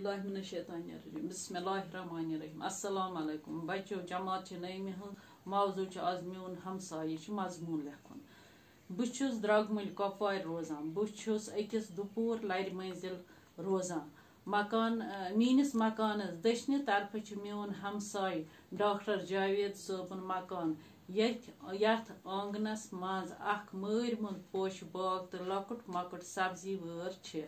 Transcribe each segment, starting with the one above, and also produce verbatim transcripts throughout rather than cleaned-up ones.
اللہ من الشیطان الرجیم۔ بسم اللہ الرحمن الرحیم۔ السلام علیکم بچو، جماعت چھِ نٔیمہِ ہٕنٛز۔ موضوع چھُ آز میون ہمسایہِ چھُ مضموٗن لیکھُن۔ بہٕ چھُس درٛگمٕلۍ کۄپوارِ روزان۔ بہٕ چھُس أکِس دُپوٗر لرِ منزِل روزان۔ مکان، ٲ، میٲنِس مکانس دٔچھنہِ طرفہٕ چھُ میون ہمسایہِ ڈاکٹر جاوید صٲبُن مکان، ییٚتہِ، یتھ آنگنس منٛز اکھ مٲرۍ مُنٛد پوشہٕ باغ تہٕ لۄکُٹ مۄکُٹ سبزی وٲر چھِ۔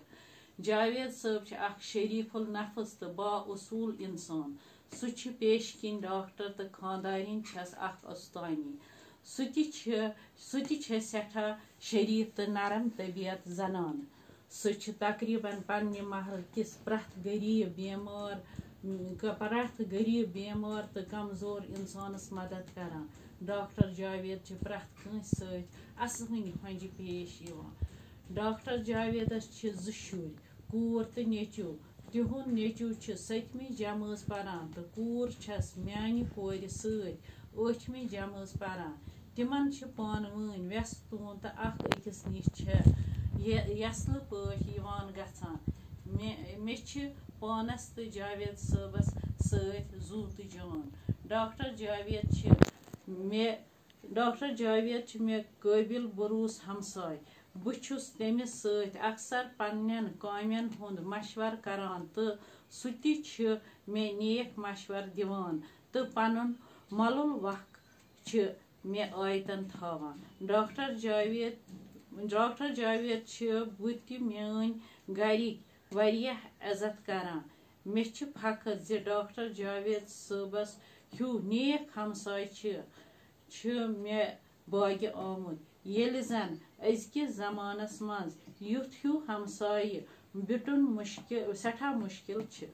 جاوید صٲب چھِ اکھ شریف النفس تہٕ با اصوٗل انسان۔ سُہ چھُ پیشہٕ کِنۍ ڈاکٹر تہٕ خانٛدارِنۍ چھَس اکھ استانی۔ سُہ تہِ چھِ، سُہ تہِ چھےٚ سٮ۪ٹھاہ شریف تہٕ نرم طبیعت زنان۔ سُہ چھُ تقریباً پننہِ محلہٕ کِس پرٛٮ۪تھ غریب بیمار، م، پرٛٮ۪تھ غریب بیمار تہٕ کمزور انسانس مدد کران۔ ڈاکٹر جاوید چھِ پرٛٮ۪تھ کٲنٛسہِ سۭتۍ اصلٕنۍ ہۄنجہِ پیش یِوان۔ ڈاکٹر جاویدس چھِ زٕ شُرۍ، کوٗر تہٕ نیٚچو۔ تِہُنٛد نیٚچو چھُ سٔتمہِ جمٲژ پران تہٕ کوٗر چھَس میانہِ کورِ سۭتۍ ٲٹھمہِ جمٲژ پران۔ تِمن چھِ پانہٕ وٲنۍ وٮ۪ستوٗن تہٕ اکھ أکِس نِش چھےٚ یہِ یسلہٕ پٲٹھۍ یِوان گژھان۔ مےٚ، مےٚ چھِ پانس تہٕ جاوید صٲبس سۭتۍ زُو تہٕ جان۔ ڈاکٹر جاوید چھِ مےٚ، ڈاکٹر جاوید چھِ مےٚ قٲبِل بروسہٕ ہمساے۔ بہٕ چھُس تٔمِس سۭتۍ اکثر پننٮ۪ن کامٮ۪ن ہُنٛد مشورٕ کران تہٕ سُہ تہِ چھُ مےٚ نیک مشورٕ دِوان تہٕ پنُن مۄلُل وق چھِ مےٚ آیتن تھاوان۔ ڈاکٹر جاوید، ڈاکٹر جاوید چھِ بہٕ تہِ میٲنۍ گرِکۍ واریاہ عزت کران۔ مےٚ چھِ فخر زِ ڈاکٹر جاوید صٲبس ہیوٗ نیک ہمساے چھِ، چھِ مےٚ باگہِ آمُت، ییٚلہِ زن أزکِس زمانس منٛز یُتھ ہیوٗ ہمسایہِ بِٹُن مُشکِل، سٮ۪ٹھاہ مُشکِل چھِ۔